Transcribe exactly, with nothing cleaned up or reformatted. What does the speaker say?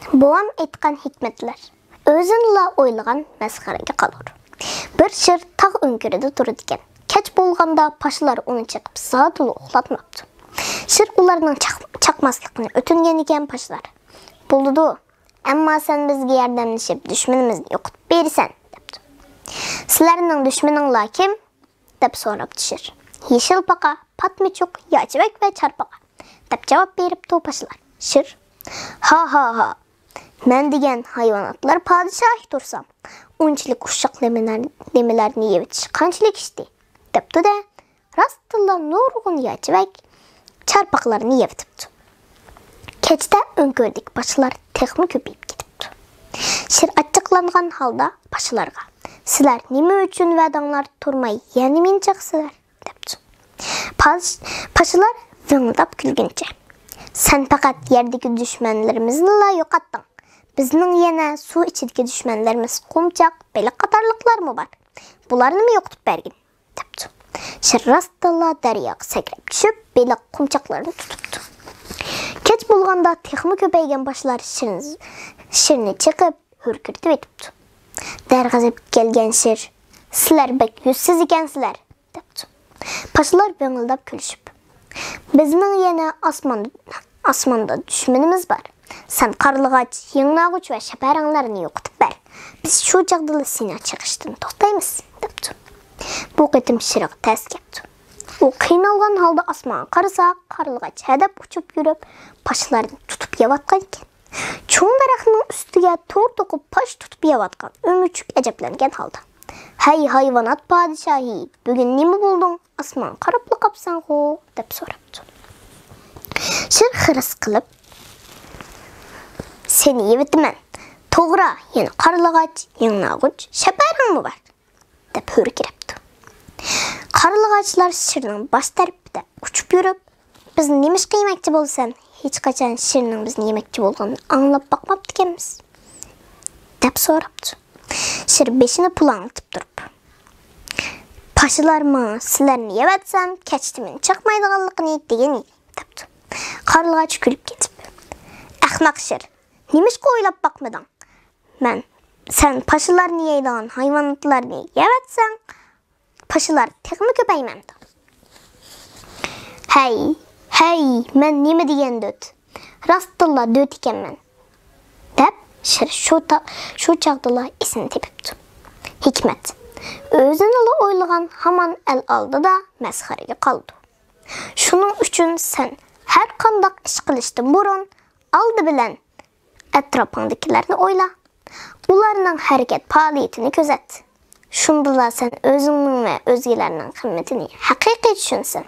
بوۋام ئېيتقان ھېكمەتلەر. ئۆزىنىلا ئويلىغان مەسخىرىگە قالۇر. بىر شىر تاغ ئۆڭكۈرىدە تۇرىدىكەن. كەچ بولغاندا پاشىلار ئۇنى چېقىپ زادىلا ئۇخلاتماپتۇ. شىر ئۇلارنىڭ چاق-، چاقماسلىقىنى ئۆتۈنگەنىكەن پاشىلار. بولىدۇ، ئەمما سەن بىزگە ياردەملىشىپ دۈشمىنىمىزنى يوقىتىپ بېرىسەن، دەپتۇ. سىلەرنىڭ دۈشمىنىڭلار كىم؟ دەپ سوراپتۇ شىر. يېشىل پاقا، پاتمىچۇق، ياچىۋەك ۋە چارپاقا، دەپ جاۋاب بېرىپتۇ پاشىلار. شىر، ھا ھا ھا، مەن دېگەن ھايۋاناتلار پادىشاھى تۇرسام، ئۇنچىلىك ئۇششاق نېمىلەر-، نېمىلەرنى يەۋېتىش قانچىلىك ئىشتى، دەپتۇ-دە، راستتىنلا نۇرغۇن ياچىۋەك، چارپاقلارنى يەۋېتىپتۇ. كەچتە ئۆڭكۈردىكى پاشىلار تېخىمۇ كۆپىيىپ كېتىپتۇ. شىر ئاچچىقلانغان ھالدا پاشىلارغا، سىلەر نېمە ئۈچۈن ۋەدەڭلار تۇرماي يەنە مېنى چېقىسىلەر؟ دەپتۇ. پاش-، پاشىلار ۋىڭىلداپ كۈلگىنىچە، سەن پەقەت يەردىكى دۈشمەنلىرىمىزنىلا يوقاتتىڭ. بىزنىڭ يەنە سۇ ئىچىدىكى دۈشمەنلىرىمىز قۇمچاق، بېلىق قاتارلىقلارمۇ بار. بۇلارنىمۇ يوقىتىپ بەرگىن، دەپتۇ. شىر راستتىنلا دەرياغا سەكرەپ چۈشۈپ، بېلىق قۇمچاقلارنى تۇتۇپتۇ. كەچ بولغاندا تېخىمۇ كۆپەيگەن پاشىلار شىرنى، شىرنى چېقىپ، ھۆركىرىتىۋېتىپتۇ. دەرغەزەپ كەلگەن شىر، سىلەر بەك يۈزسىز ئىكەنسىلەر، دەپتۇ. پاشىلار ۋىڭىلداپ كۈلۈشۈپ، بىزنىڭ يەنە ئاسماندا، ئاسماندا دۈشمىنىمىز بار. سەن قارلىغاچ، يىڭناغۇچ ۋە شەپەرەڭلەرنى يوقىتىپ بەر. بىز شۇ چاغدىلا سېنى چېقىشتىن توختايمىز، دەپتۇ. بۇ قېتىم شىرغا تەس كەپتۇ. ئۇ قىينالغان ھالدا ئاسمانغا قارىسا، قارلىغاچ ھەدەپ ئۇچۇپ يۈرۈپ، پاشىلارنى تۇتۇپ يەۋاتقان ئىكەن. چوڭ دەرەخنىڭ ئۈستىگە تور توقۇپ پاش تۇتۇپ يەۋاتقان ئۆمۈچۈك ئەجەبلەنگەن ھالدا، ھەي ھايۋانات پادىشاھى، بۈگۈن نېمە بولدۇڭ؟ ئاسمانغا قاراپلا قاپسەنغۇ؟ دەپ سوراپتۇ. شىر خىرىس قىلىپ، سېنى يەۋېتىمەن. توغرا، يەنە قارلىغاچ، يىڭناغۇچ، شەپەرەڭمۇ بار، دەپ ھۆركىرەپتۇ. قارلىغاچلار شىرنىڭ باش تەرىپىدە ئۇچۇپ يۈرۈپ، بىزنى نېمىشقا يېمەكچى بولىسەن؟ ھېچقاچان شىرنىڭ بىزنى يېمەكچى بولغىنىنى ئاڭلاپ باقماپتىكەنمىز، دەپ سوراپتۇ. شىر بېشىنى پۇلاڭلىتىپ تۇرۇپ، پاشىلار ماڭا سىلەرنى يەۋەتسەم، كەچتە مېنى چاقمايدىغانلىقىنى دېگەن ئىدى، دەپتۇ. قارلىغاچ كۈلۈپ كېتىپ، ئەخمەق شىر، نېمىشقا ئويلاپ باقمىدىڭ؟ مەن، سەن پاشىلارنى يەيدىغان ھايۋاناتلارنى يەۋەتسەڭ، پاشىلار تېخىمۇ كۆپەيمەمدۇ؟ ھەي، ھەي، مەن نېمە دېگەن دۆت؟ راستتىنلا دۆت ئىكەنمەن، دەپ، شىر شۇ تا-، شۇ چاغدىلا ئېسىنى تېپىپتۇ. ھېكمەت، ئۆزىنىلا ئويلىغان ھامان ئەل ئالدىدا مەسخىرىگە قالىدۇ. شۇنىڭ ئۈچۈن سەن ھەر قانداق ئىش قىلىشتىن بۇرۇن، ئالدى بىلەن ئەتراپىڭدىكىلەرنى ئويلا. ئۇلارنىڭ ھەرىكەت پائالىيىتىنى كۆزەت. شۇندىلا سەن ئۆزۈڭنىڭ ۋە ئۆزگىلەرنىڭ قىممىتىنى ھەقىقىي چۈشىنىسەن.